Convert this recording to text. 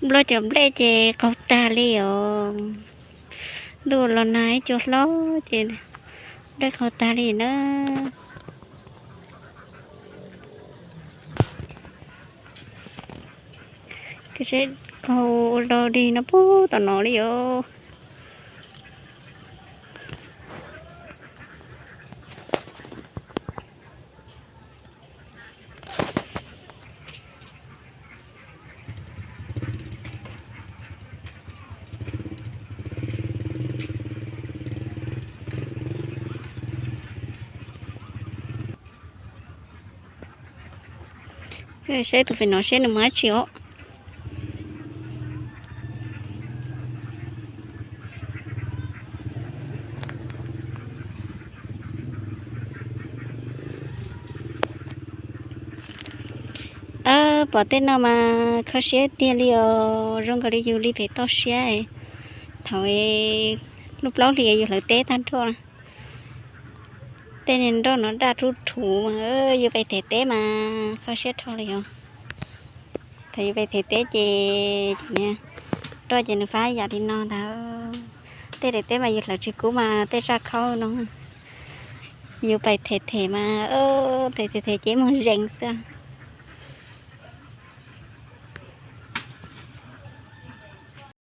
Nplej cov nplej ces qaug tag li os. Ntuj los nag ib cua hlob ces nplej qaug tag li na. Koj saib qaug ua log dig no puag tom no li os. Saib tus pem no seb nws muaj dab tsi os. Pom tej no mas kho siab tiag li os, zoo nkaus li yus li pem toj siab thaum lub plaub hlis yus hlawv teb tag nrho. Tej niag nroj no daj rub rhuv mas yus pem them teb mas kho siab dhau li os. Thaum yus pem them teb ces nroj ces nws fab yam li no ntag. Tej daim teb mas yus hlawv tsis kub mas tej zaj khaub no. Yus pem them them mas them them ces moog zees xwb.